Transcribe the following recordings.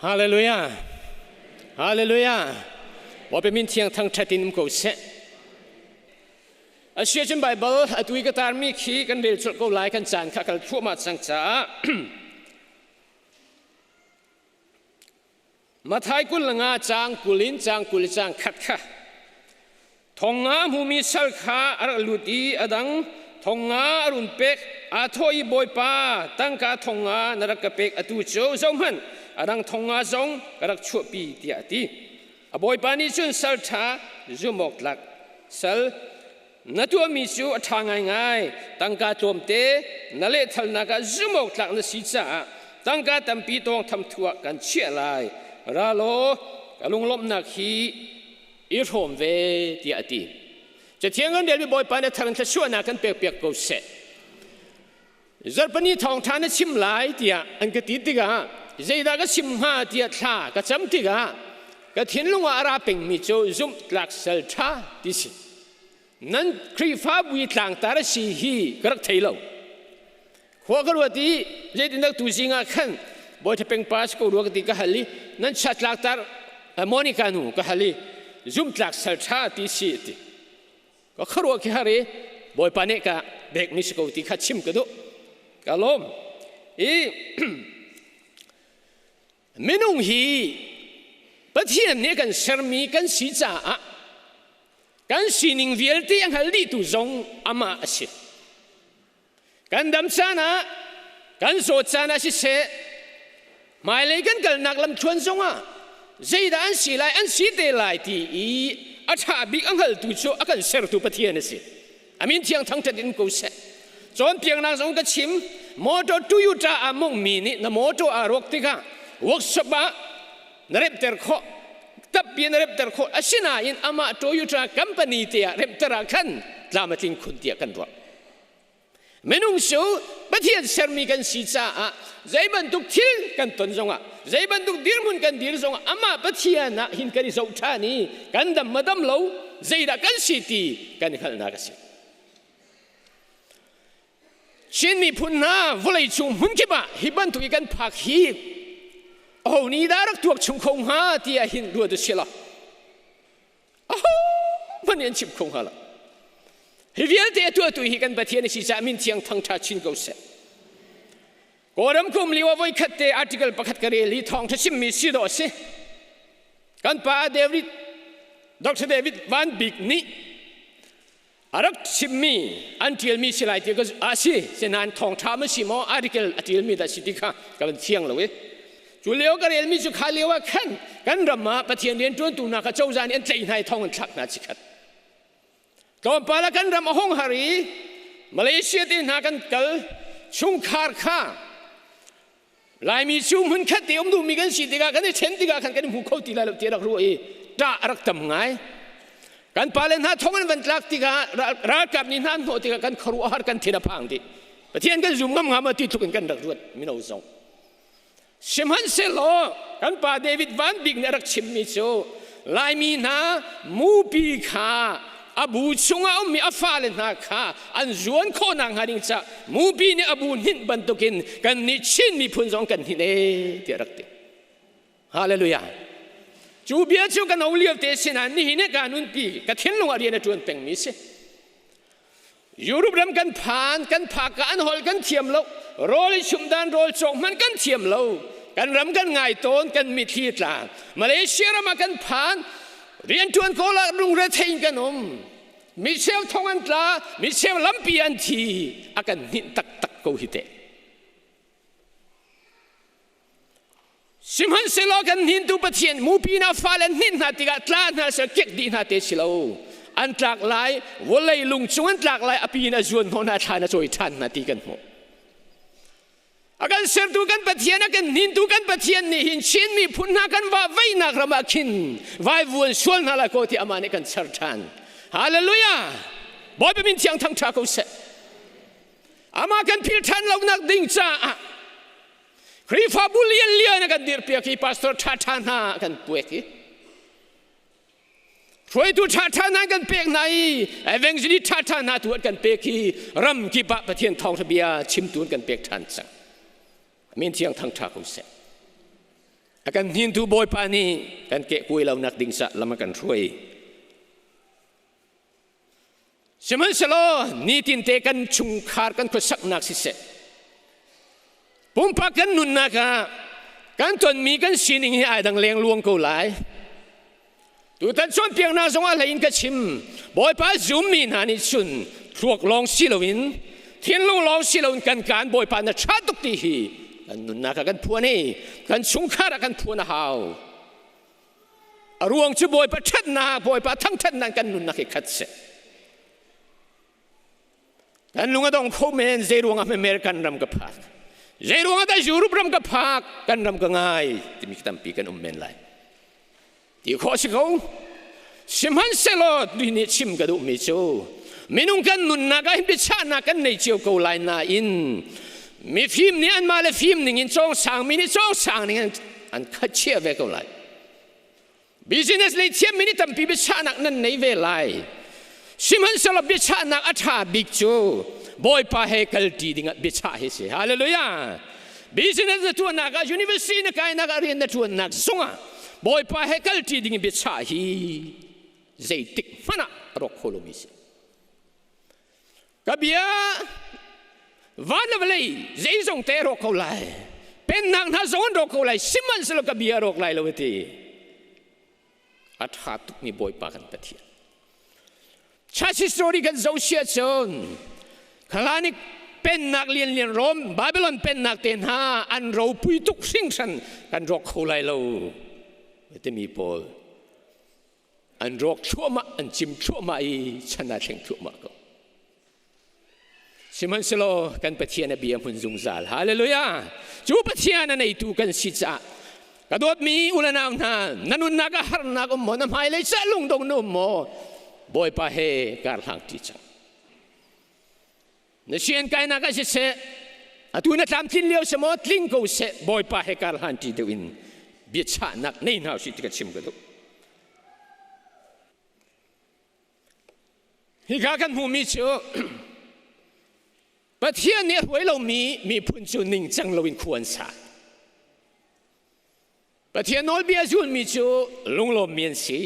Hallelujah. Hallelujah. Bawipa min thiang thangṭhat in um ko seh. Asiahcun Baibal atu i ka tarmi khi kan rel colh ko lai kan caan kha kal thluahmah cang caah Mathai 25 caang 20 in caang 20 caang khat kha thong nga hmumi sal kha a rak lut i a dang thong nga a run pek. Aa thawh i, "Bawipa, tangka thong nga na rak ka pek, atu cu zohhmanh, a dang thong nga zong ka rak chuahpi," tiah a ti. A bawipa nih cun, "Sal ṭha, zumh awk tlak sal, na tuahmi cu a ṭha ngaingai. Tangka tlawmte na lehthalnak ah zumh awk tlak na si caah tangka tampi tawngtham thu ah kan chiah lai. Ra law ka lunglawmhnak hi i hrawm ve," tiah a ti. Cathiang kan relmi Bawipa nih a thar in thluachuahnak kan pekpiak ko seh. Zarhpini thawngṭha na chim lai tiah an ka ti tikah zeidah ka chim hnga tiah thla ka cam tikah ka thinlung ah a ra pengmi cu zumhtlak sal ṭha ti si. Nan Khrihfabu i tlangtar a si hi ka rak thei lo. Khua ka ruat i zeitindah tu zing ah khan Bawi Peng pa si ko rua ka ti ka hal i nan chia tlangtar Monica nu ka hal i zumhtlak sal ṭha ti si a ti. Ka khuaruah khi har i Bawipa nih ka pekmi si ko ti kha chim ka duh. Ka lawm. I minung hi Pathian nih kan sermi kan si caah kan sining vialte a hngal dihtu zong amah a si. Kan dam caan ah, kan zawt caan ah siseh, hmailei kan kalnak lamthluan zongah zeidah an si lai, an si te lai ti i a ṭha bik a hngaltu cu a kan sertu Pathian a si. A min thiang thangṭhat in ko seh. Cawnpiaknak zong ka chim, motor Toyota aa mongmi nih na motor aa rawk tikah workshop ah na remhter khawh, tappi na remhter khawh. Asinain amah Toyota company te ah remhter ah khan tlam a tling khun tiah kan ruah. Minung cu Pathian sermi kan si caah zei bantuk thil kan ton zongah, zei bantuk dirhmun kan dir zongah amah Pathian ah hin kan i zoh ṭhan i kan dam ma dam lo, zeidah kan si ti kan i hngalhnak a si. Chin miphun hna vawlei cung hmun kip ah hi bantuk i kan phak hi aho nih dah rak tuak chung kho hnga tiah hin ruat u sih law Ahohmanh nih an chimh kho hnga lo. Hi vialte a tuahtu hi kan Pathian a si caah min thiang thangṭha chin ko seh. Kawlram kum lio ah voikhat te article pakhat ka rel i thawngṭha chimmi si dawh a si. Kan pa David, Dr. David Van Bik nih a rak chimmi an ṭialmi si lai ti ka a si sinain thawngṭha ma si maw article a ṭialmi dah si ti kha ka van fiang lo i cu lio ka relmi cu kha lio ah khan kan ram ah Pathian rianṭuantu hna kha cozah nih an tlaih hna i thong an thlak hna chikhat tlawmpal ah kan ram a hung har i Malaysia te hna kan kal chungkhar kha Laimi cu hmunkhat te um duhmi kan si tikah kan i ṭhen tikah khan kan i hmu kho ti lai lo ti rak ruah i ṭah a rak tam ngai. Kan pale hna thong an van tlak tikah ralkap nih hna an hnawh tikah kan khuaruahhar kan thin a phang dih. Pathian kan zum ngam ngam ti tluk in kan rak ruat mino zong. Sihmanhsehlaw kan pa David Van Bik nih a rak chimmi cu Laimi hna mupi kha a bu chungah ummi a fale hna kha an zuan khawh nakhnga ding caah mupi nih a bu hninh bantukin kannih Chin miphun zong kan hninh ee tiah rak ti. Hallelujah. Cu bia cu ka no lio te sinah nihin hi ka nunpi ka thinlung ah rian a ṭuan pengmi si. Europe ram kan phan, kan phak ka an holh kan thiam lo, rawl i chumh dan rawl cawk hmanh kan thiam lo. Kan ram kan ngai tawn, kan mitthli tla. Malaysia ram ah kan phan, rianṭuan kawl ah lungre thei in kan um. Mi cheu thong an tla, mi cheu lampi an thi, a kan hninh taktak ko hi teh. Sihmanhsehlaw kan hnintu Pathian mupi na fale an hninh hna tikah tla hna seh kek dih hna te si lo. An tlak lai, vawlei lung cung an tlak lai, a pi in a zuan hnawh hna, thla in a cawi ṭhan hna ti kan hmuh. A kan sertu kan Pathian, a kan hnintu kan Pathian nih hin Chin miphun hna kan vah veihnak ram ah khin vaivuan sual hna lai ko ti amah nih kan ser ṭhan. Hallelujah! Bawipa min thiang thangṭha ko seh. Amah kan phil ṭhan lonak ding caah Khrihfabu lianlian a kan dirpiak i pastor ṭhaṭha hna a kan puek i hruaitu ṭhaṭha hna kan pek hna i evangelist ṭhaṭha hna tu an kan pek i ram kip ah Pathian thawngṭha bia chimtu an kan pek ṭhan cang. Min thiang thangṭha ko seh. A kan hnintu Bawipa nih kan kehkuai lonak ding ca lam a kan hruai. Sihmanhsehlaw nitinte kan chungkhar kan khuasaknak siseh, pumpak kan nunnak ah kan tonmi kan sining hi ai dang lengluang ko lai. Tutan cawnpiaknak zong ah hlei in ka chim. Bawipa zummi hna nih cun thluak lawng si loin thinlung lawng si loin kan kaan Bawipa na ṭha tuk ti hi kan nunnak ah kan phuan i kan chungkhar ah kan phuan a hau. A ruang cu Bawipa ṭhatnak, Bawipa thangṭhatnak kan nunnak hi khat seh. Kan lung a dong kho men zei ruangah American ram ka phak. Zei ruangah dah Europe ram ka phak, kan ram ka ngai timi tampi kan um men lai. Ti khawh si ko. Sihmanhsehlaw tu nih chim ka duhmi cu minung kan nunnak ah hin biachahnak kan nei cio ko lai nain mifim nih anmah le fim ning in cawng sangmi nih cawng sang ning in an khat chia ve ko lai. Business lei thiammi nih tampi biachahnak nan nei ve lai. Sihmanhsehlaw biachahnak a ṭha bik cu Bawipa he kalṭi dingah biachah hi si. Hallelujah! Business na ṭuannak ah, university na kainak ah, rian na ṭuannak zongah Bawipa he kalṭi ding in biachah hi zeitik hmanh ah a rawk kho lomi si. Ka bia van le vawlei zeizong te rawk ko lai. Pennak hna zong an rawk ko lai. Sihmanhsehlaw ka bia a rawk lai lo ti. A ṭha tukmi Bawipa kan Pathian. Church history kan zoh sia cun khalani pennak lianlian Rom Babylon pennak te hna an ropui tuk hringhran kan rawk kho lai lo timi pawl an rawk thluahmah an cim thluahmah i chan aa thleng thluahmah ko sihmanhsehlaw kan Pathian a bia hmun zungzal hallelujah cu Pathian a neitu kan si caah ka dawtmi u le nau hna na nunnak ah harnak um maw na hmailei ca lungdong na um maw Bawipa he kar hlang ṭi cang na sian kainak ah siseh atu na tlamtlin lio si maw tling ko seh Bawipa he kar hlan ṭi deuh in biachahnak nei hna usih ti ka chim ka duh hika kan hmuhmi cu Pathian nih a hruai lomi miphun cu ningcang loin khua an sa Pathian nawlbia zulmi cu lunglawmmi an si.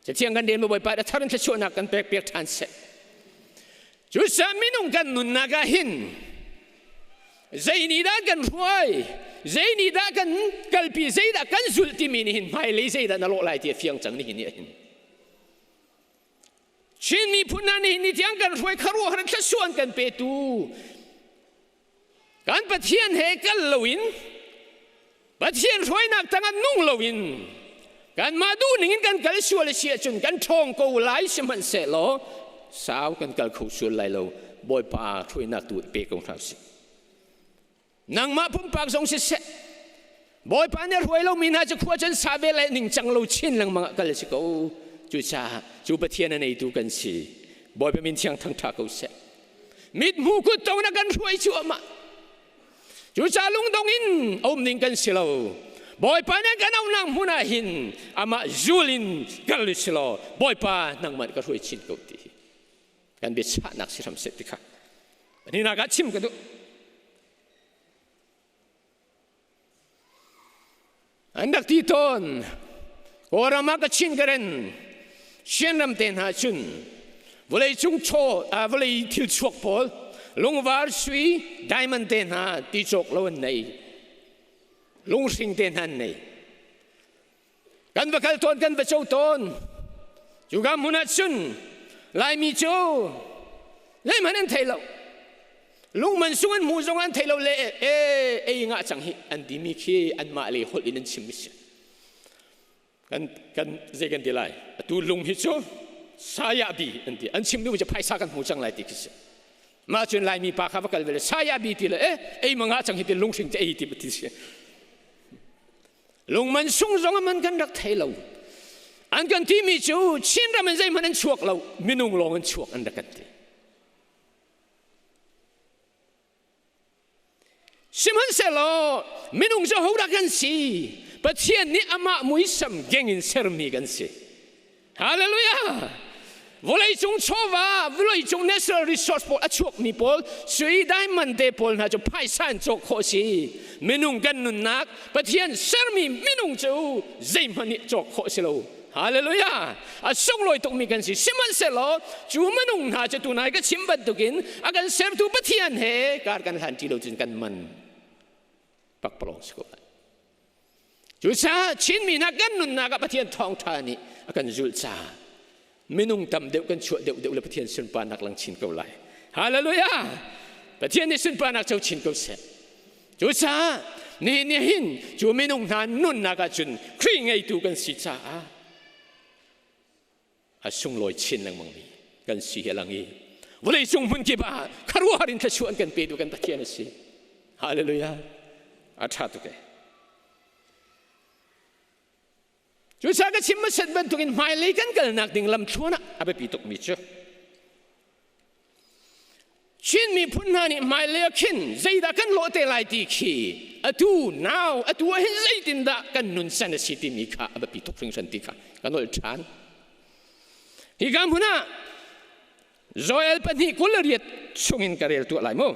Cathiang kan rel Bawipa a thar in thluachuahnak kan pek piak ṭhan seh. Cucaah minung kan nunnak ah hin zei nih dah kan hruai, zei nih dah kan kalpi, zeidah kan zulh timi nih hin hmailei zeidah na lawh lai ti a fiang cang nihin ni ah hin. Chin miphun hna nih ni tiang kan hruai kharuahar thluachuah an kan petu kan Pathian he kal loin Pathian hruainak tangah nung loin kanmah duhning in kan kal sual a si ahcun kan ṭhawng ko lai sihmanhsehlaw sau kan kal kho sual lai lo Bawipa hruainak tu pe ko hna usih nangmah pumpak zong siseh Bawipa nih a hruai lomi hna cu khua cun sa ve le ningcang lo chin lengmang ah kal a si ko cucaah cu Pathian a neitu kan si Bawipa min thiang thangṭha ko seh mithmu kut to na kan hruai cuahmah cucaah lungdong in a um ding kan si lo Bawipa nih kan auhnak hmun ah hin amah zul in kal si law Bawipa nangmah ka hruai chin ko ti hi kan biachahnak si hram seh ti kha pahnihnak ah chim ka duh an rak ti tawn Kawlram ah Kachin Karen Shan ram te hna cun vawlei cung chaw vawlei thil chuak pawl lungvar sui diamond te hna ti cawk lo an nei lunghring te hna an nei Kan va kal tawn, kan va co tawn. Cuka hmun ah cun Laimi cu zeihmanh an thei lo. Lungman sung an hmuh zong an thei lo le e ei ngah cang hi an timi khi anmah le holh in an chim si. Kan kan zei kan ti lai. Atu lung hi cu saya bi an ti. An chim duhmi cu phaisa kan hmu cang lai ti khi si. Mah cun Laimi pa kha va kal ve le saya bi ti le e ei ma ngah cang hi ti lunghring te ei ti ti si. Lungman sung zong man kan rak thei lo. An kan timi cu Chinram in zeihmanh an chuak lo, minung lawng an chuak an rak kan ti. Sihmanhsehlaw minung cu hodah kan si? Pathian nih amah muisam keng in sermi kan si. Hallelujah! Vawleicung chawva, vawleicung natural resource pawl a chuakmi pawl, sui diamond te pawl hna cu phaisa in cawk khawh si. Minung kan nunnak, Pathian sermi minung cu zeihmanh nih cawk khawh si lo. Hallelujah! A sunglawi tukmi kan si. Sihmanhsehlaw cu minung hna cu tunai ka chim bantukin a kan sertu Pathian he kar kan hlan ṭi lo cun kan man pakpalawng si ko lai. Cucaah Chinmi hna kan nunnak ah Pathian thawngṭha nih a kan zulh caah minung tam deuh kan chuah deuh deuh le Pathian sunparnak lang chin ko lai. Hallelujah! Pathian nih sunparnak co chin ko seh. Cucaah nihin ni hin cu minung hna nunnak ah cun Khrih ngeitu kan si caah a sunglawi chin lengmangmi kan si hi a lang i vawleicung hmun kip ah khuaruahhar in thluachuah an kan petu kan Pathian a si. Hallelujah. A ṭha tuk e. Cucaah ka chim hmasat bantukin hmailei kan kalnak ding lamthluan ah a biapi tukmi cu Chin miphun hna nih hmailei ah khin zeidah kan lawh te lai ti khi atu now atu ah hin zeitindah kan nuncan a si timi kha a biapi tuk hringhran ti kha ka nolh ṭhan. Hika hmun ah Joel 2:28 chungin ka rel tuah lai mu.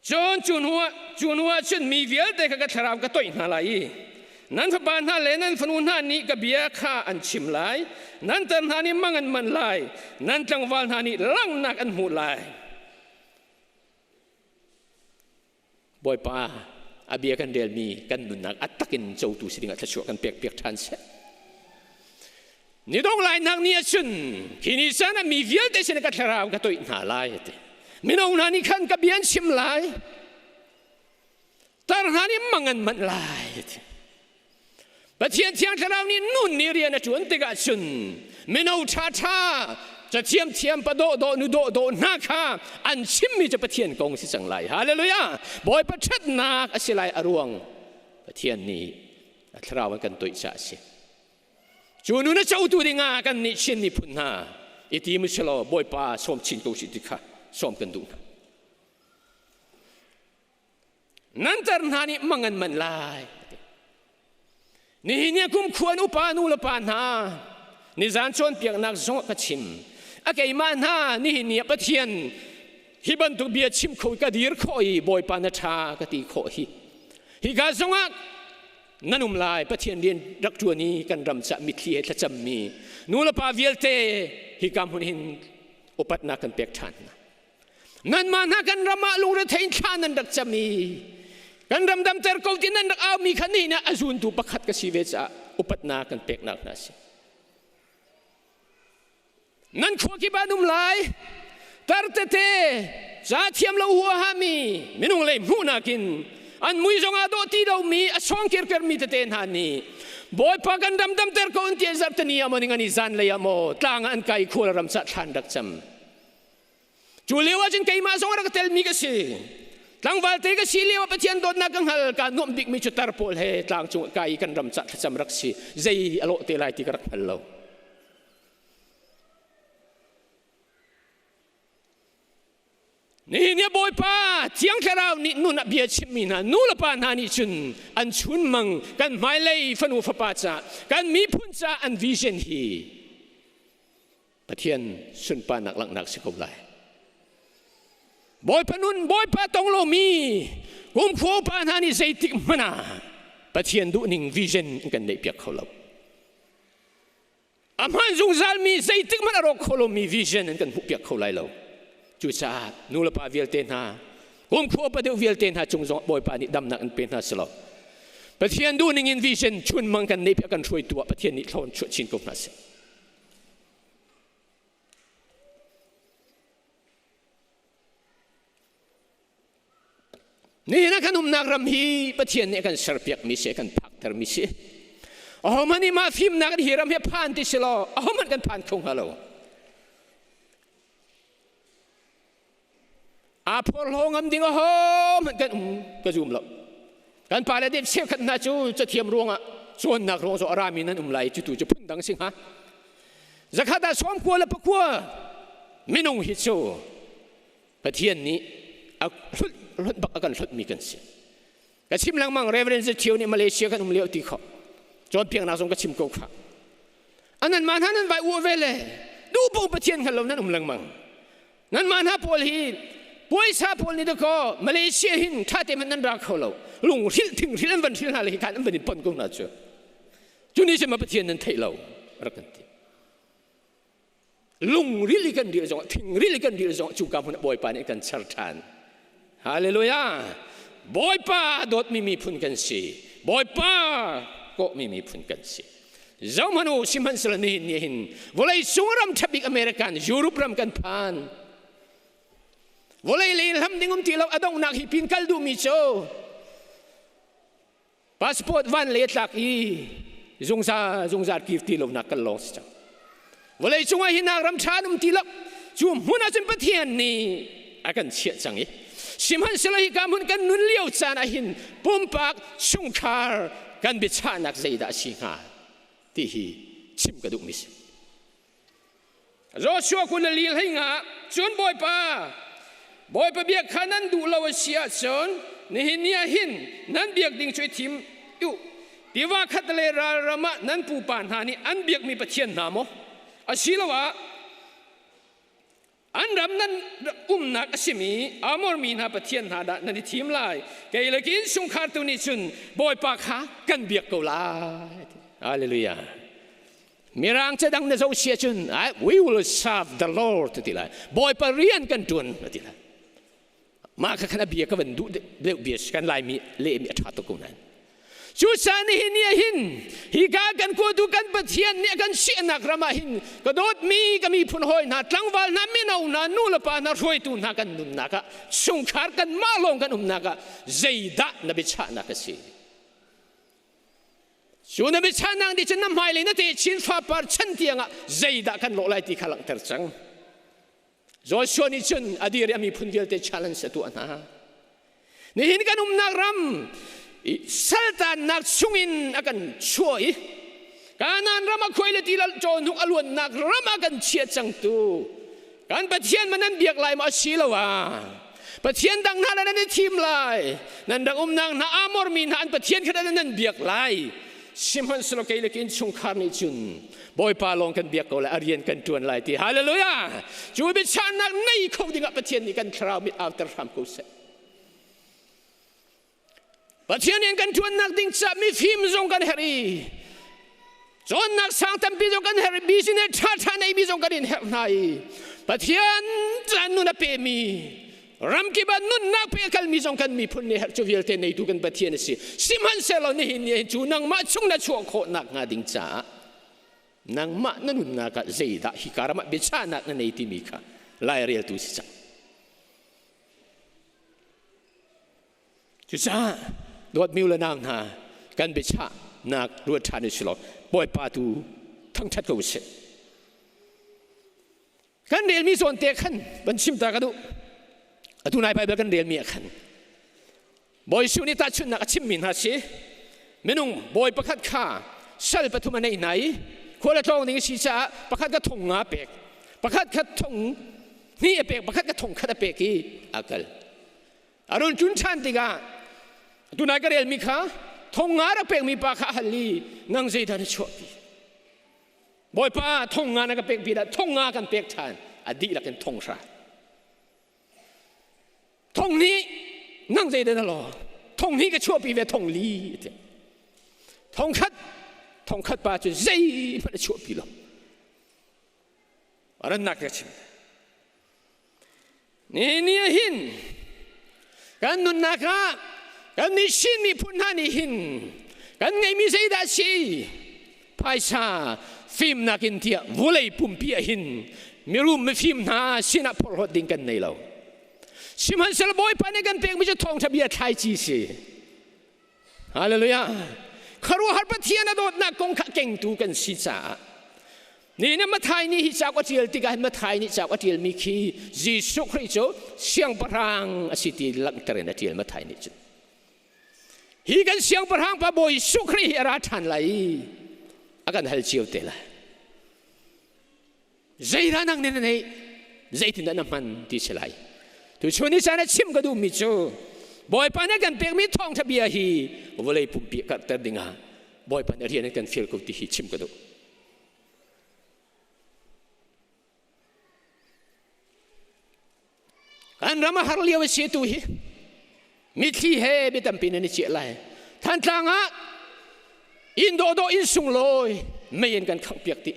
Cun cu hnuah cu hnuah cun mi vialte kha ka thlarau ka toih hna lai i nan fapa hna le nan fanu hna nih ka bia kha an chim lai, nan tar hna nih mang an man lai, nan tlangval hna nih langhnak an hmuh lai. Bawipa, a bia kan relmi kan nunnak a takin cotu si dingah thluachuah kan pek piak ṭhan seh. Ni dong lai nak ni ahcun hi ni caan ah mi vialte sin ka thlarau ka toih hna lai a ti. Mino hna nih khan ka bia an chim lai. Tar hna nih mang an manh lai a ti. Pathian thiang thlarau nih nun nih rian a ṭuan tikah cun mino ṭhaṭha cathiam thiam pa dawhdawh nu dawhdawh hna kha an chimmi cu Pathian kong si cang lai. Hallelujah! Bawipa ṭhatnak a si lai a ruang Pathian nih a thlarau an kan toih caah a si. Cu nu na cotu dingah kan nih Chin miphun hna i tim usih Bawipa sawm chin ko usih ti kha sawm kan duh hna. Nan tar hna nih mang an man lai. Nihin ni kum khuan upa nu le pa hna nizan cawnpiaknak zong ka chim. A keimah hna nihin ni ah Pathian hi bantuk bia chim kho ka dir khawh i Bawipa na ṭha ka ti khawh hi. Hika zongah nan um lai Pathian rian rak ṭuan i kan ram cah mitthli he thlacammi nu le pa vialte hika hmun hin upatnak kan pek ṭhan hna. Nanmah hna kan ram ah lungrethei in thla nan rak cam i kan ram damter ko ti nan rak aumi kha nihin ah a zuntu pakhat ka si ve caah upatnak kan peknak hna a si. Nan khua kip ah an um lai. Tar tete ca thiam lo huaha mi minung lei hmuhnak in an mui zong ah dawh ti lomi a sawng kirker mi tete hna nih Bawipa kan ram damter ko an ti zarhteni ah maw ningani zan lei ah maw tlang ah an kai khual ram ca thlan rak cam. Cu lio ah cun keimah zong rak telmi ka si. Tlangval te ka si lio ah Pathian dawtnak ka hngal ka nuamh bikmi cu tar pawl he tlang cung kai kan ram ca thlacam rak si. Zei a lawh te lai ti ka rak hngal lo. Nihin ni Bawipa Thiang Thlarau nih nun ah bia chimmi hna nu le pa hna nih cun an chunmang kan hmailei fanu fapa ca kan miphun ca an vision hi Pathian sunparnak langhnak si ko lai. Bawipa nun Bawipa tong lomi kumkhua upa hna nih zeitik hmanh ah Pathian duhning vision an kan neihpiak kho lo. A hmaan zungzalmi zeitik hmanh a rawk kho lomi vision an kan hmuhpiak kho lai lo. Cucaah nulepa vialte hna, kumkhua upa deuh vialte hna cung zong Bawipa nih damnak in pe hna selaw Pathian duhning in vision chunmang kan neihpiak kan hruaitu ah Pathian nih thlawn chuah chin ko hna seh. Nihin ah kan umnak ram hi Pathian nih a kan serpiakmi si, a kan phaktermi si. Ahohmanh nih mah fimnak in hi ram hi phan ti si law ahohmanh kan phan kho hnga lo. Aa phorhlaw ngam ding ahohmanh kan um ka zum lo. Kan pale dep cheukhat hna cu cathiam ruangah cawnnak ruang cu a rami nan um lai cu tu cu phundang si hnga. Zakhat ah sawmkua le pakua minung hi cu Pathian nih a hlut hlut bak a kan hlutmi kan si. Ka chim lengmang Reverend Zethiu nih Malaysia kan um lio ti kho. Cawnpiaknak zong ka chim ko kha. Anan ma hna nan vai uah ve le. Duh paoh Pathian hngal lo nan um lengmang. Nanmah hna pawl hi puaisa pawl nih dakaw Malaysia hin ṭha te hmanh nan ra kho lo. Lung hrilh thing hrilh an van hrilh hna le hi khan an van i pon ko hna cu. Cu nih cun ma Pathian nan theih lo rak kan ti. Lungril i kan dir zong thingril i kan dir zong cu ka hmun ah Bawipa nih kan ser ṭhan. Hallelujah! Bawipa dawtmi miphun kan si. Bawipa kawhmi miphun kan si. Zohhmanh u, sihmanhsehlaw nihin ni hin vawlei cung ram ṭha bik American, Europe ram kan phan. Vawlei lei hlam ding um ti lo a donghnak hi pin kal duhmi cu Passport van le tlak i zungzal zungzal kir ti lonak kan lawng si cang. Vawlei cungah hi nak ram ṭha an um ti lo. Cu hmun ah cun Pathian nih a kan chiah cang i sihmanhsehlaw hika hmun kan nun lio caan ah hin pumpak chungkhar kan biachahnak zeidah a si hnga ti hi chim ka duhmi si. Joshua 24 hlei nga cun Bawipa Bawipa biak kha nan duh lo a si ahcun nihin ni ah hin nan biak ding cu i thim u. Tiva khat le ralram ah nan pupa hna nih an biakmi pathian hna maw asiloah an ram nan umnak a simi Amor mi hna pathian hna dah nan i thim lai. Kei le ka innchungkhar tu nih cun Bawipa kha kan biak ko lai. Hallelujah. Mirang ca dang na zoh sia cun we will serve the Lord ti lai. Bawipa rian kan ṭuan ti lai. Mah kha khan a bia ka van duh deuh bia kan Laimi lehmi a ṭha tuk ko nain. Cu caan hi ni ah hin hika kan kuatu kan Pathian nih a kan siahnak ram ah hin ka dawtmi ka miphun hawi hna tlangval hna mino hna nu le pa hna hruaitu hna kan nunnak ah chungkhar kan mah lawng kan umnak ah zeidah na biachahnak a si? Cu na biachahnak nih cun na hmailei na techin fapar chan tiangah zeidah kan lawh lai ti kha langhter cang. Joshua nih cun a dir i a miphun vialte challenge a tuah hna. Nihin kan umnak ram saltannak chungin a kan chuah i Kanaan ram a khuai le ti cawhnuk a luannak ram a kan chiah cangtu kan Pathian ma nan biak lai maw asiloah Pathian dang hna nan i thim lai nan rak umnak hna Amor mi hna an Pathian kha nan biak lai sihmanhsehlaw kei le ka innchungkhar nih cun Bawipa lawng kan biak ko lai a rian kan ṭuan lai ti hallelujah cu biachahnak nei kho dingah Pathian nih kan thlarau mit auter hram ko seh Pathian nih kan ṭuannak ding caah mifim zong kan herh i cawnnak sang tampi zong kan herh i business ṭhaṭha neimi zong kan in herh hna i Pathian caan nun a pemi ramkip ah nunnak pe a kalmi zong kan miphun nih herh cu vialte neitu kan Pathian a si. Sihmanhsehlaw nihin ni hin cu nangmah chung na chuah khawhnak hnga ding caah nangmah na nunnak ah zeidah hika ram ah biachahnak na nei timi kha laireltu si cang. Cucaah dawtmi u le nau hna kan biachahnak ruat ṭhan u silaw Bawipa tu thangṭhat ko usih. Kan relmi zawnte khan van chim ta ka duh. Atu nai Baibal kan relmi ah khan Bawi Jesuh nih tahchunhnak a chimmi hna si minung bawi pakhat kha sal pathum a neih hna i khual a tlawng ding a si caah pakhat ka thong nga pek pakhat kha thong hnih a pek pakhat ka thong khat a pek i a kal a run ṭun ṭhan tikah tunai ka relmi kha thong nga rak pekmi pa kha a hal i nang zeidah na chuahpi bawipa thong nga na ka pek pi dah thong nga kan pek ṭhan a dihlak in thong hra thong hnih nang zeidah na law thong hnih ka chuahpi ve thong li ti thong khat thong khat pa cu zeihmanh a chuahpi lo rannak ka chim ni ni ah hin kan nunnak ah kan nih Chin miphun hna nih hin kan ngeihmi zeidah a si phaisa fimnak in tiah vawlei pumpi ah hin mirum mifim hna sinah phorhlawt ding kan nei lo sihmanhsehlaw Bawipa nih kan pekmi cu thawngṭha bia thlaici si Hallelujah. Khuaruahhar Pathian a dawtnak kong kha kengtu kan si caah Ni na Mathai nih hi cauk a ṭial tikah hin Mathai nih cauk a ṭialmi khi Jesuh Khrih cu siangpahrang a si ti langhter in a ṭial Mathai nih cun. Hi kan siangpahrang pa Bawi Jesuh Khrih hi a ra ṭhan lai i a kan hal cio te lai. Zeidah nang nih na neih? Zeitindah na hman ti si lai. Tuchun ni caan ah chim ka duhmi cu Bawipa nih kan pekmi thawngṭha bia hi vawlei pumpi karhter dingah Bawipa nih rian in kan fial ko ti hi chim ka duh. Kan ram a har lio a si tu hi. Mitthli he bia tampi nan i ciah lai. Thantlang ah inn dawhdawh inn sunglawi mei in kan khangh piak dih.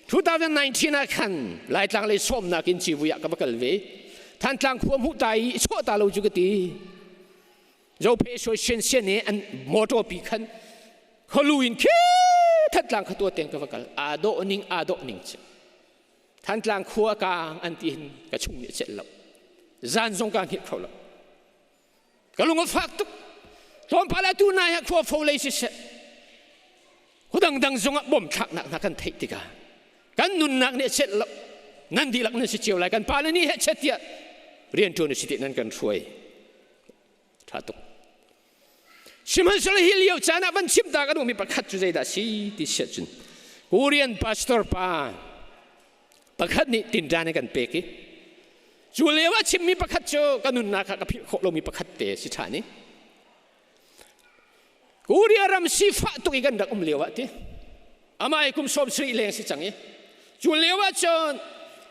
2019 ah khan Laitlang lei sawmnak in civui ah ka va kal ve. Thantlang khua hmuh ta i chuah ta lo cu ka ti. Zophe soi sian sian i an motor pi khan kholu in khi Thantlang kha tua teng ka va kal. Aa dawh ning aa dawh ning cu. Thantlang khua kaang an ti hin ka chung nih a celh lo. Zan zong kaa hngilh kho lo. Ka lung a fak tuk. Tlawmpal ah tu nai ah khua fo lei siseh. Hudang dang zong ah bom thlaknak hna kan theih tikah kan nunnak nih a celh lo. Nan dihlak nan si cio lai. Kan pale nih heh chet tiah rianṭuan u si ti nan kan hruai. Ṭha tuk. Sihmanhsehlaw hi lio caan ah van chim ta ka duhmi pakhat cu zeidah si ti siah cun Korean pastor pa pakhat nih tinṭan in kan pek i cu lio ah chimmi pakhat cu ka nunnak ah ka philh khawh lomi pakhat te si ṭhan i Korea ram sifah tuk i kan rak um lio ah ti amah i kum 70 leng si cang i cu lio ah cun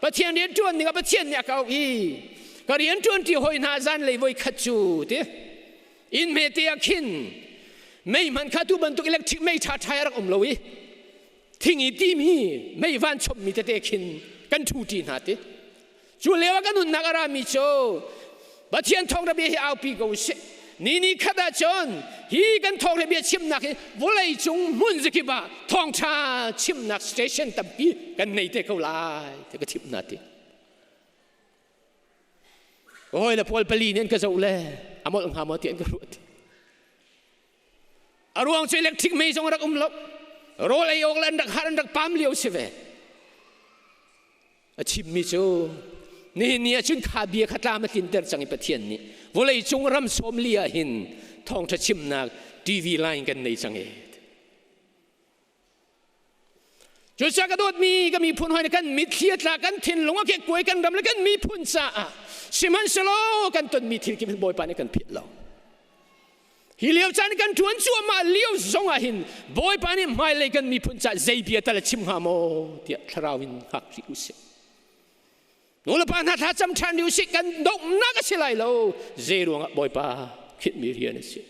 Pathian rian ṭuan ning ah Pathian nih a ka auh i ka rian ṭuan ṭi hoi hna zan lei voi khat cu ti inn hmete ah khin mei hman kha tu bantuk electric mei ṭha ṭha rak um lo i thing i timi mei van chommi tete khin kan ṭhu ṭi hna ti Cu lio ah ka nunnak a rami cu Pathian thawngṭha bia hi aupi ko usih. Ni ni khat ah cun hi kan thawngṭha bia chimnak hi vawlei cung hmun zakip ah thawngṭha chimnak station tampi kan nei te ko lai ti ka chimh hna ti. Ka hawi le pawl pali nih an ka zoh le a molh hnga maw ti an ka ruah ti. A ruang cu electric mei zong a rak um lo. Rawl ei awk le an rak har an rak pam lio si ve. A chimmi cu nihin ni ah cun kha bia kha tlam a tlinter cang i Pathian nih vawlei cung ram 40 ah hin thawngṭha chimnak TV line kan nei cang e. Cucaah ka dawtmi ka miphun hawi kan mitthli a tla kan thinlung a kekkuai kan ram le kan miphun caah sihmanhsehlaw kan tonmi thil kip hin Bawipa nih kan philh lo. Hi lio caan kan ṭuan cuahmah lio zong ah hin Bawipa nih hmailei kan miphun caah zei bia tal a chim hnga maw tiah thlarau in hngak rih usih. Nulepa hna thla cam ṭhan rih usih kan donghnak a si lai lo zei ruangah Bawipa khitmi rian a si.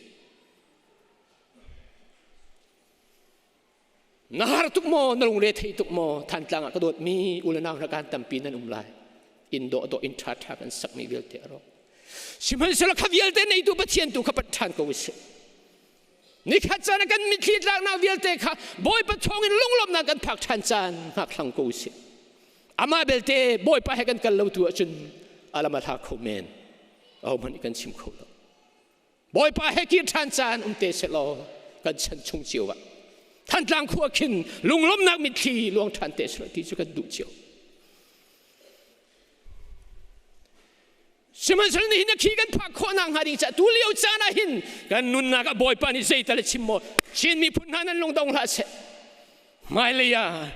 Na har tuk maw na lungre thei tuk maw Thantlang ah ka dawtmi u le nau hna kan tampi nan um lai inn dawh dawh inn ṭha ṭha kan sakmi vialte a rawk sihmanhsehlaw kha vialte neitu Pathian tu kha pat ṭhan ko usih nikhat caan ah kan mitthli tlaknak vialte kha Bawipa thawngin lunglawmhnak kan phak ṭhan caan hngak hlang ko usih amah belte Bawipa he kan kal lo tu ahcun alam a hla kho men ahohmanh kan chim kho lo Bawipa he kir ṭhan caan um te sehlaw kan chan chung cio ah Thantlang khua khin lunglawmhnak mitthli luang ṭhan te selaw ti cu kan duh cio. Sihmanhsehlaw nihin a khi kan phak khawh nak hnga ding caah tu lio caan ah hin kan nunnak ah Bawipa nih zeital a chim maw Chin miphun hna nan lungdong hlah seh hmailei ah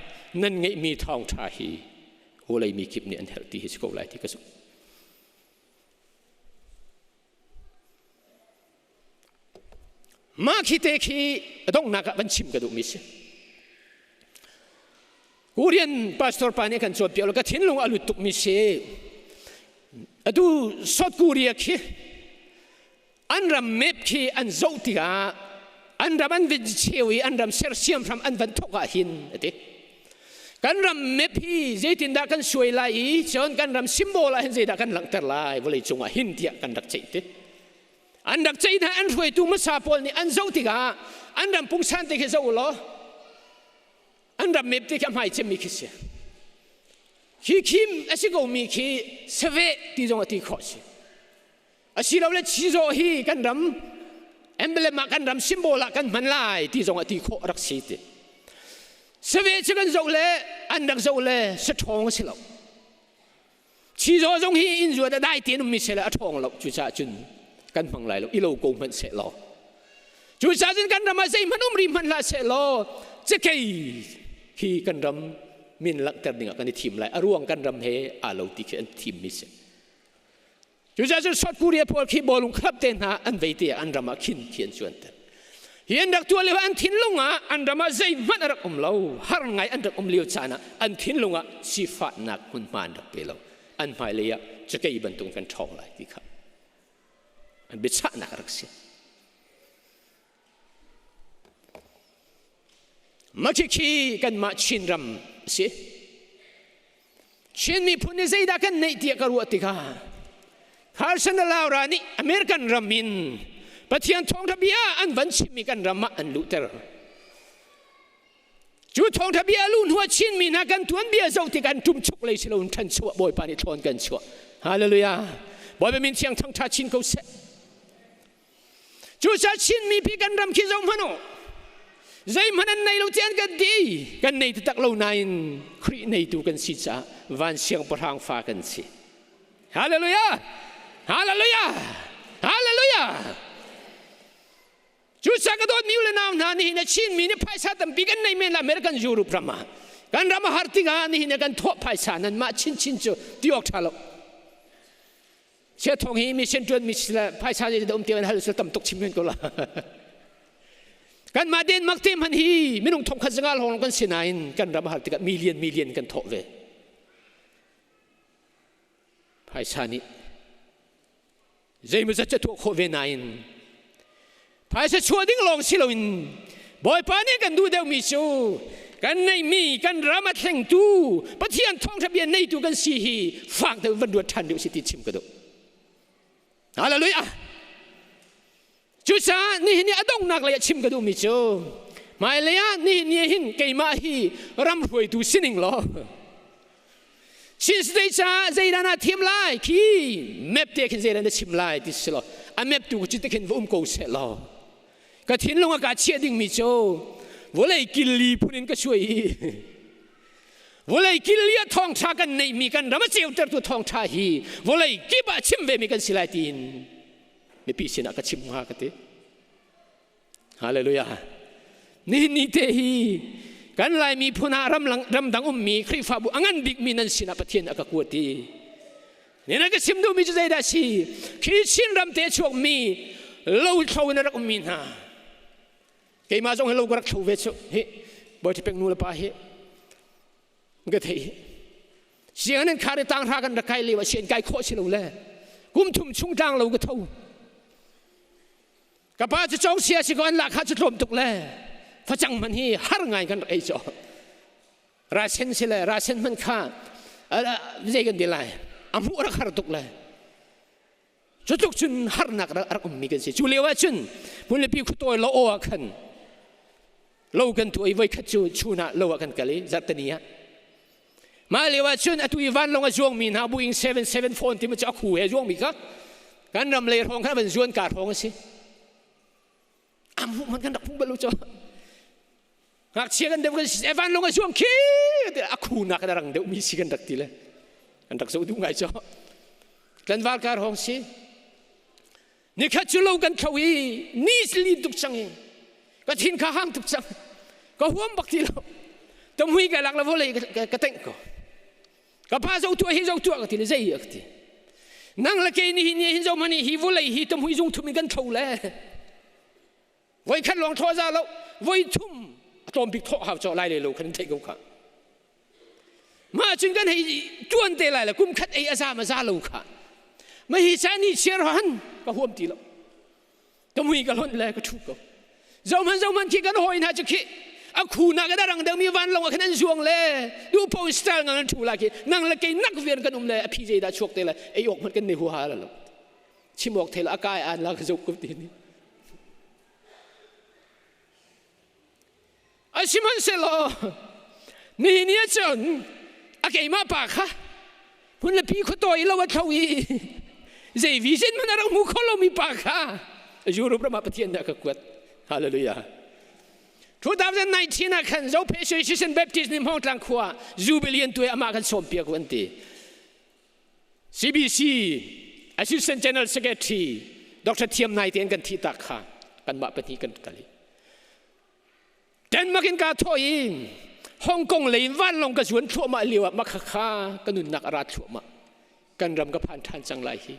nan ngeihmi thawngṭha hi vawlei mi kip nih an herh ti hi si ko lai ti ka zumh. Mah khi te khi a donghnak ah van chim ka duhmi si. Korean pastor pa nih kan cawnpiak lo ka thinlung a lut tukmi si. Atu South Korea khi an ram map khi an zoh tikah an ram an van cheu i an ram sersiam hram an van thawk ah hin a ti. Kan ram map hi zeitindah kan suai lai i cun kan ram symbol ah hin zeidah kan langhter lai vawlei cungah hin tiah kan rak ceih ti. An rak ceih hna an hruaitu hmasa pawl nih an zoh tikah an ram pungsan te khi zoh u law an ram map te khi a hmai cemmi khi si. Khi khim a si komi khi saveh ti zong a ti khawh si. Asilole chizawh hi kan ram emblem ah kan ram symbol ah kan hman lai ti zong ah ti khawh rak si ti. Save cu kan zoh le an rak zoh le saṭhawng a si lo. Chizawh zong hi inn zuat a dai tein ummi seh le a ṭhawng lo cucaah cun kan hmang lai lo i lo ko hmanh seh law. Cucaah cun kan ram ah zeihmanh um rih hmanh hlah seh law cakei hi kan ram min langhter ding ah kan i thim lai. A ruang kan ram he aa lo ti khi an thimmi si. Cucaah cun South Korea pawl khi bawlung club te hna an vei te an ram ah khin khi an cuanter. Hi an rak tuah lio an thinlung ah an ram ah zeihmanh a rak um lo. Har ngai an rak um lio caan ah an thinlung ah sifahnak hmunhma an rak pe lo. An hmailei ah cakei bantuk kan ṭhawng lai ti kha an biachahnak a rak si. Makhikhi kanmah Chinram a si. Chin miphun nih zeidah kan neih tiah ka ruah tikah Carson le Laura nih American ram in Pathian thawngṭha bia an van chimmi kan ram ah an luhter. Cu thawngṭha bia luh hnu ah Chinmi hna kan tuanbia zoh tik an ṭumchuk lei si loin ṭhanchuah Bawipa nih thawn kan chuah. Hallelujah. Bawipa min thiang thangṭha chin ko seh. Cucaah Chin mipi kan ram khi zoh hmanh u. Zeihmanh an nei lo ti an kan ti. Kan nei taktak lo nain Khrih neitu kan si caah van siangpahrang fa kan si. Hallelujah! Hallelujah! Hallelujah! Cucaah ka dawtmi u le nau hna nihin a Chinmi nih phaisa tampi kan nei men la American Europe ram ah kan ram a har tikah nihin ah kan thawh phaisa nan mah chinchin cu ti awk ṭha lo. Sia thong hi mission ṭuan mi le phaisa zei um ti an hal sul tam tuk chim men ko la. Kan mah Denmark te hman hi minung thong khat zangal hong kan si nain kan ram har tikah million million kan thawh ve. Phaisa nih zeimawzat ca tuah khawh ve nain Phaisa chuah ding lawng si loin Bawipa nih kan duh deuhmi cu kan neihmi kan ram a thlengtu Pathian thawngṭha bia neitu kan si hi fak deuh van ruat ṭhan deuh si ti chim ka duh. Hallelujah! Cucaah nihin ni a donghnak lei ah chim ka duhmi cu hmailei ah nihin ni hin keimah hi ram hruaitu sining law Chin State caah zeidah na thim lai khi map te khin zeidah na chim lai ti si law a map tu cu te khin va um ko seh law ka thinlung ah ka chiah dingmi cu vawlei killi phun in ka suai i vawlei killi ah thawngṭha kan neihmi kan ram a ceutertu thawngṭha hi vawlei kip ah chim vemi kan si lai tiin mipi sinah ka chim hnga ka ti. Hallelujah. Nihin ni te hi kan Lai miphun ah ramdang ummi Khrihfabu a ngan bikmi nan sinah Pathian a ka kuat i Nina ka chim duhmi cu zeidah si? Khi Chin ram te chuakmi lo thlo in a rak ummi hna. Keimah zong hi lo ka rak thlo ve cu. Hi Bawi Pek nu le pa hi ka thei. Sianginn an khar i tanghra kan rak kai lio ah sian kai khawh si lo le kum thum chung tlang lo ka tho. Ka pa cu cawng sia si ko an lahkhah cu tlawm tuk le facang hman hi har ngai kan rak ei caw. Rasen si le rasen hman kha zei kan ti lai a hmuh rak har tuk le cu tluk cun harnak rak ummi kan si. Cu lio ah cun hmunlepi khuatawi lo aw ah khan lo kan tuah i voikhat cu chun ah lo ah kan kal i zarhteni ah Mah lio ah cun atu i vanlawng a zuangmi hna Boeing 774 timi cu a khu he zuangmi kha kan ram lei hrawng khan van zuan ka hrawng a si. Am hmuh man kan rak hmuh bal lo cu. Ngakchia kan deuh kan si vanlawng a zuang khi a khu nak in a rang deuh mi si kan rak ti le kan rak zoh duh ngai cu. Tlanval kar hrawng si. Nikhat cu lo kan thlo i ni lin tuk cang i ka thin kha hang tuk cang ka huam bak ti lo tamhui ka lak la vawlei ka tengh ko ka pa zo tuah hi zo tuah ka ti le zei ka ti nang le kei ni hi ni hin zo mani hi vawlei hi tamhui zung thum in kan thlo le voi khat lawng thaw za lo voi thum a tlawm bik thawh hau chaw lai le lo khan theih ko kha mah cun kan hei tuan te lai le kum khat ei a za ma za lo kha ma hi cha ni chiar han ka huam ti lo ka mui ka hlonh le ka thu ko zohman zohman khi kan hawi hna cu khi a khu na ka darang deuh mi van long ah khan an zuang le du po style ngang an thu la khi nang le kei nak vian kan um le a phi zei dah chuak te le ei ok man kan ne hu ha la lo chim awk thei lo a kai an la ka zuk ko ti ni a sihmanhsehlaw nihin ni ahcun a keimah pa kha hmun le pi khuatawi lo a thlo i zei vision hmanh a rak hmu kho lomi pa kha Europe ram ah Pathian nih a ka kuat hallelujah 2019 ah khan Zophe Association Baptist nih Hmawngtlang khua Jubilee an tuai amah kan sawm piak an ti CBC Assistant General Secretary Dr. Thiam Nai te an kan thih tak kha kanmah pahnih kan kal i Denmark in ka thawh i Hong Kong lei in vanlawng ka zuan thluahmah lio ah makha kha ka nunnak a ra thluahmah kan ram ka phan ṭhan cang lai hi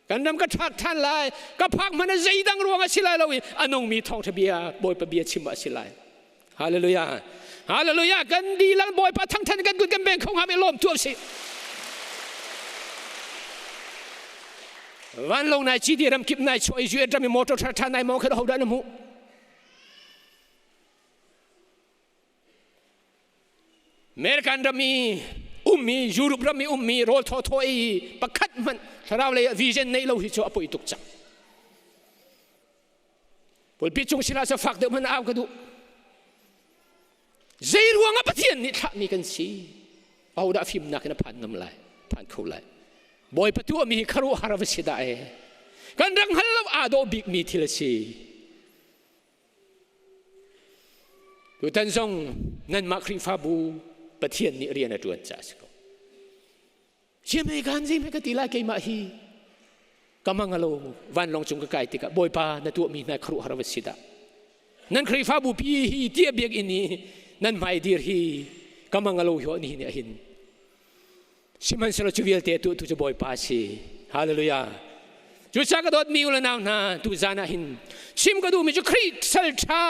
kan ram ka ṭhak ṭhan lai ka phak hmanh ah zeidang ruang a si lai lo i a nungmi thawngṭha bia Bawipa bia chim ah a si lai Hallelujah. Hallelujah. Kan dilang Bawipa thangthan kan kun kan beng kho ngam i lawm tu si. Vanlawng nai citi ramkip nai chuah i US ram i motor ṭha ṭha nai mawng kha hodah na hmuh? American ram i ummi Europe ram i ummi rawl thawthaw i pakhat hmanh thlarau lei ah vision neih lo hi cu a poi tuk cang. Pulpit cung sila sa fak deuh hmanh au ka duh. Zei ruangah Pathian nih thlahmi kan si? Ahodah fimnak in a phan ngam lai, phan kho lai. Bawipa tuahmi hi khuaruahhar va si dah e. Kan rak hngal lo aa dawh bikmi thil a si. Tutan zong nanmah Khrihfabu Pathian nih rian a ṭuan caah a si ko. Siamei kan zei ka ti lai keimah hi ka mang alo vanlawng cung ka kai tikah Bawipa na tuahmi hna khuaruahhar va si dah. Nan Khrihfabu pi hi tia biakinn i nan hmai dir hi ka mang alo hi ni ni ahin. Sihmanhsehlaw cu vialte tu tu cu Bawipa si. Hallelujah. Cucaah ka dawtmi u le nau hna tu zan ah hin chim ka duhmi cu Khrih sal ṭha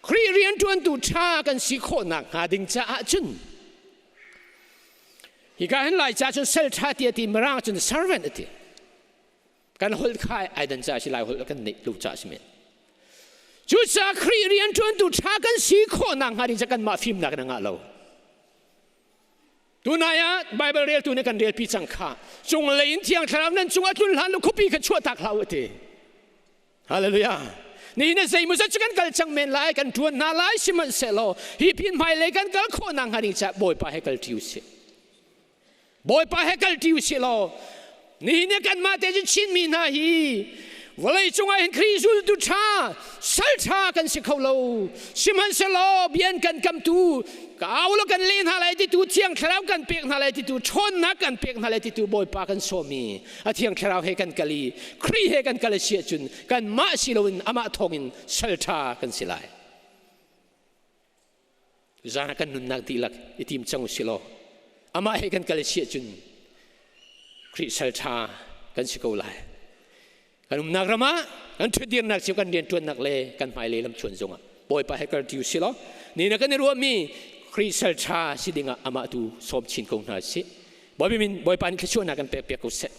Khrih rianṭuantu ṭha kan si khawhnak hnga ding caah cun Hika hin Laica cun sal ṭha ti a ti, Mirang cun servant a ti. Kan holh kha ai dan ca si Lai holh kan neih lo ca si men. Cucaah Khrih rianṭuantu ṭha kan si khawhnak hnga ding ca kanmah fimnak in a ngah lo. Tunai ah Bible reltu nih kan relpi cang kha. Cunglei in Thiang Thlarau nan cungah tlun hlan lo khuapi kha chuahtak hlah u a ti. Hallelujah. Nihin ah zeimawzat cu kan kal cang men lai, kan ṭuan hna lai, sihmanhsehlaw hi pin hmailei kan kal khawh nakhnga ding caah Bawipa he kal ṭi usih. Bawipa he kal ṭi usih law nihin ah kanmah te cu Chinmi hna hi vawlei cungah hin Khrih zultu ṭha, sal ṭha kan si kho lo. Sihmanhsehlaw bia an kan kamtu ka au law kan leh hna lai titu Thiang Thlarau kan pek hna lai titu ṭhawnnak kan pek hna lai titu Bawipa kan sawm i a Thiang Thlarau he kan kal i Khrih he kan kal a si ahcun kanmah si loin amah thawngin sal ṭha kan si lai. Zan ah kan nunnak dihlak i tim cang u si law amah he kan kal a si ahcun Khrih sal ṭha kan si ko lai. Kan umnak ram ah kan ṭhutdirnak cio kan rianṭuannak le kan hmailei lamthluan zongah Bawipa he kal ṭi u si law ni na kan i ruahmi Khrih sal ṭha si dingah amah tu sawm chin ko hna sih. Bawipa min Bawipa nih thluachuahnak kan pek piak ko seh.